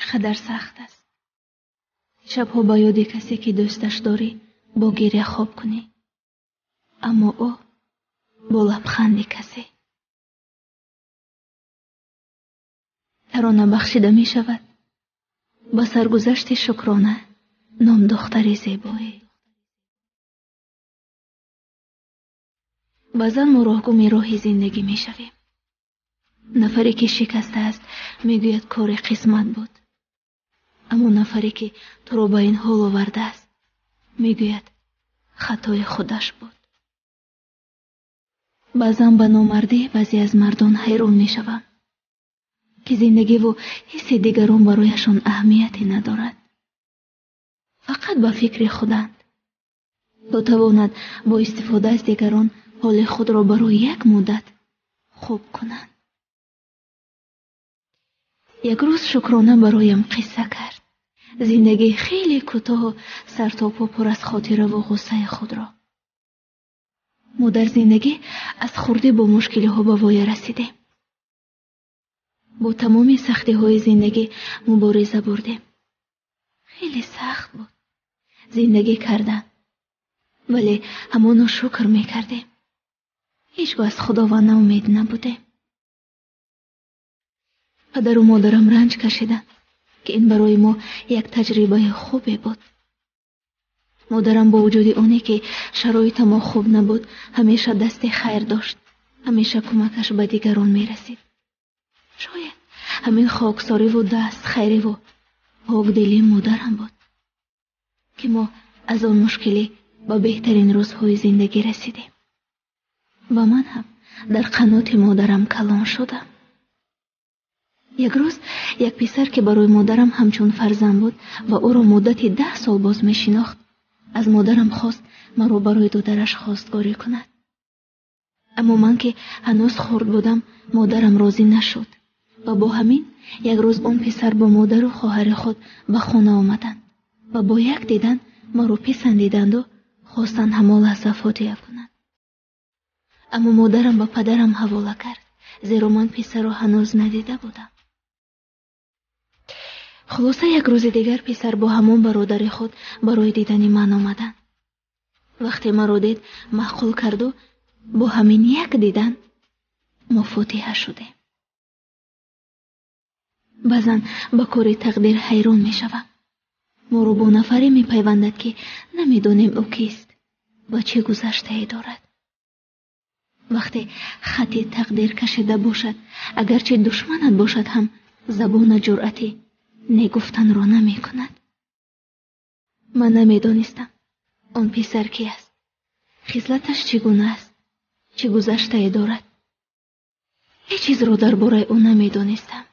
Чӣ қадар сахт аст шабҳо ба ёди касе, ки дӯсташ дорӣ, бо гиря хоб кунӣ, аммо ӯ бо лабханди касе. Тарона бахшида мешавад ба саргузашти Шукрона ном духтари зебое. Баъзан мо роҳгуми роҳи зиндагӣ мешавем. Нафаре ки шикастааст, мегӯяд, кори қисмат буд, аммо нафаре ки туро ба ин ҳол овардааст, мегӯяд, хатои худаш буд. Баъзан ба номардии баъзе аз мардон ҳайрон мешавам, ки зиндагиву ҳисси дигарон барояшон аҳамияте надорад, фақат ба фикри худанд, то тавонад бо истифода аз дигарон ҳоли худро барои як муддат хуб кунанд. Як рӯз Шукрона бароям қисса кард зиндагии хеле кӯтоҳу сартопо пур аз хотираву ғуссаи худро. Мо дар зиндагӣ аз хурдӣ бо мушкилиҳо ба воя расидем, бо тамоми сахтиҳои зиндагӣ мубориза бурдем. Хеле сахт буд зиндагӣ кардан, вале ҳамоно шукр мекардем. Ҳеҷ гоҳ аз Худованд наумед набудем. Падару модарам ранҷ кашиданд, ки ин барои мо як таҷрибаи хубе буд. Модарам бо вуҷуди оне ки шароита мо хуб набуд, ҳамеша дасти хайр дошт, ҳамеша кӯмакаш ба дигарон мерасид. Шояд ҳамин хоксориву дастхайриву покдилии модарам буд, ки мо аз он мушкилӣ ба беҳтарин рӯзҳои зиндагӣ расидем ва ман ҳам дар қаноти модарам калон шудам. Як рӯз як писар, ки барои модарам ҳамчун фарзанд буд ва ӯро муддати 10 сол боз мешинохт, аз модарам хост маро барои додараш хостгорӣ кунад. Аммо ман, ки ҳанӯз хурд будам, модарам розӣ нашуд ва бо ҳамин як рӯз он писар бо модару хоҳари худ ба хона омаданд ва бо як дидан маро писандиданду хостанд ҳамон лаҳза фотиҳа кунанд. Аммо модарам ба падарам ҳавола кард, зеро ман писарро ҳанӯз надида будам. Хулоса, як рӯзи дигар писар бо ҳамон бародари худ барои дидани ман омаданд. Вақте маро дид, маъқул карду бо ҳамин як дидан мо фотиҳа шудем. Баъзан ба кори тақдир ҳайрон мешавам. Моро бо нафаре мепайвандад, ки намедонем ӯ кист ва чӣ гузаштае дорад. Вақте хати тақдир кашида бошад, агарчи душманат бошад ҳам, забона ҷуръати негуфтанро намекунад. Ман намедонистам он писар ки аст, хислаташ чӣ гуна аст, чӣ гузаштае дорад. Ҳеҷ чизро дар бораи ӯ намедонистам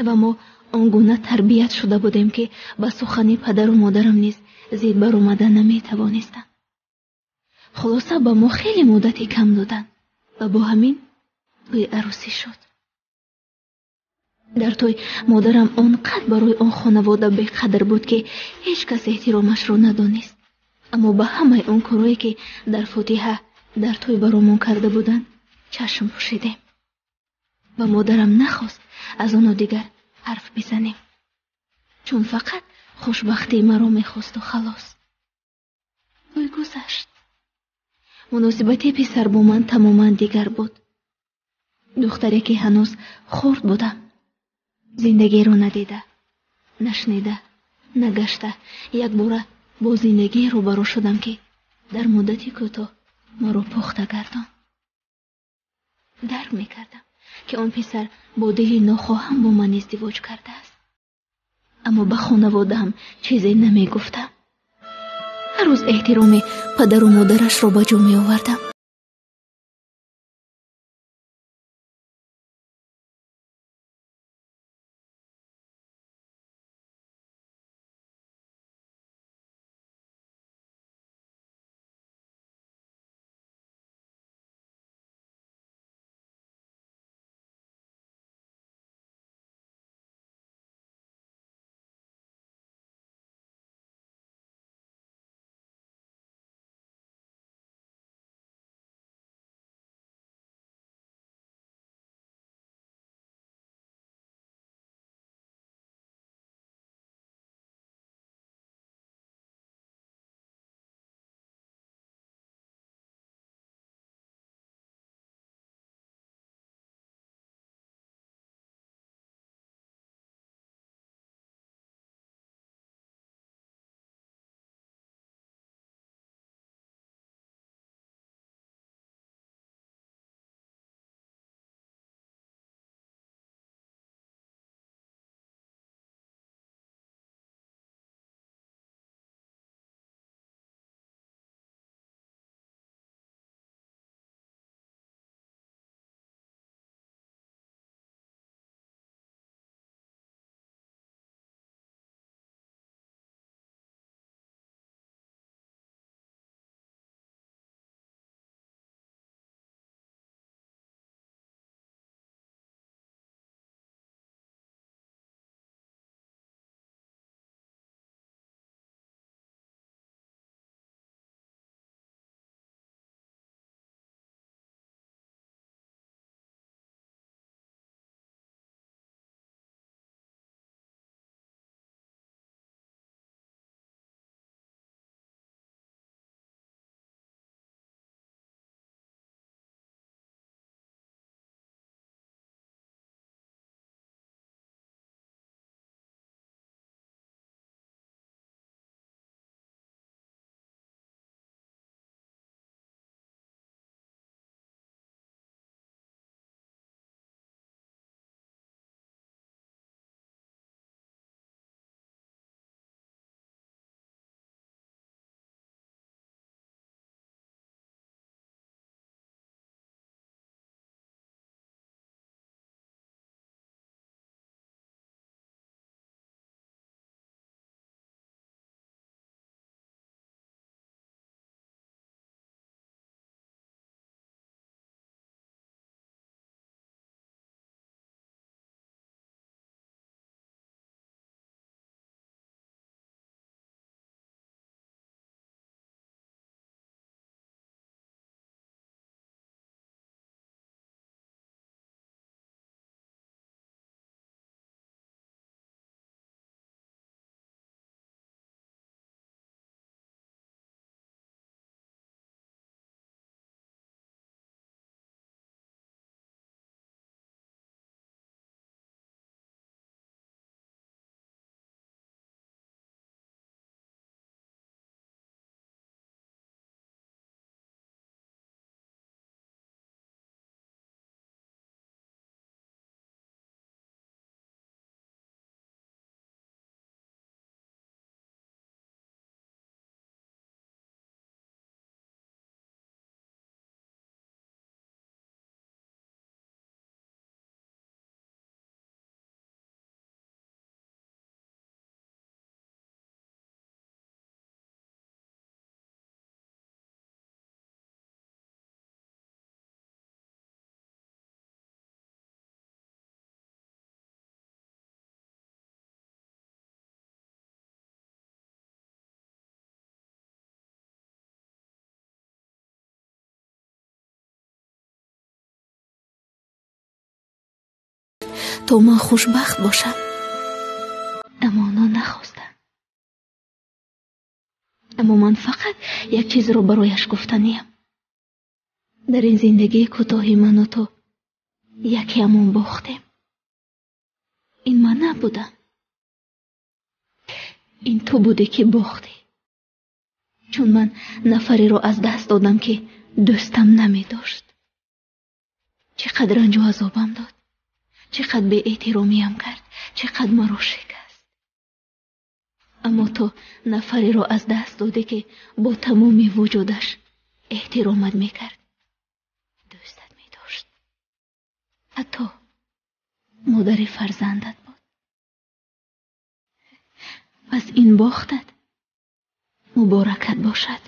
ва мо он гуна тарбият шуда будем, ки ба сухани падару модарам низ зид баромада наметавонистам. Хулоса, ба мо хеле муддати кам доданд ва бо ҳамин тӯи арӯсӣ шуд. Дар тӯй модарам он қадр барои он хонавода беқадр буд, ки ҳеҷ кас эҳтиромашро надонист, аммо ба ҳамаи он корҳое, ки дар фотиҳа дар тӯй баромон карда буданд, чашм пӯшидем ва модарам нахост аз ону дигар ҳарф бизанем, чун фақат хушбахтии маро мехосту халос. Тӯй гузашт. Муносибати писар бо ман тамоман дигар буд. Духтаре, ки ҳанӯз хурд будам, зиндагиро надида, нашнида, нагашта, якбора бо зиндагие рӯбарӯ шудам, ки дар муддати кӯтоҳ маро пухта гардонд. Дарк мекардам, ки он писар бо дили нохоҳам бо ман издивоҷ кардааст, аммо ба хонаводаам чизе намегуфтам. Ҳар рӯз эҳтироми падару модарашро ба ҷо меовардам. То ман хушбахт бошам. Аммо онҳо нахостанд. Аммо ман фақат як чизро барояш гуфтаниям. Дар ин зиндагии кӯтоҳи ману ту якеамон бохтем. Ин ман набудам. Ин ту будӣ, ки бохтӣ. Чун ман нафареро аз даст додам, ки дӯстам намедошт. Чӣ қадр ранҷу азобам дод, чӣ қадр беэҳтиромиям кард, чӣ қадр маро шикаст. Аммо ту нафареро аз даст додӣ, ки бо тамоми вуҷудаш эҳтиромат мекард, дӯстат медошт, ҳатто модари фарзандат буд. Пас ин бохтат муборакат бошад.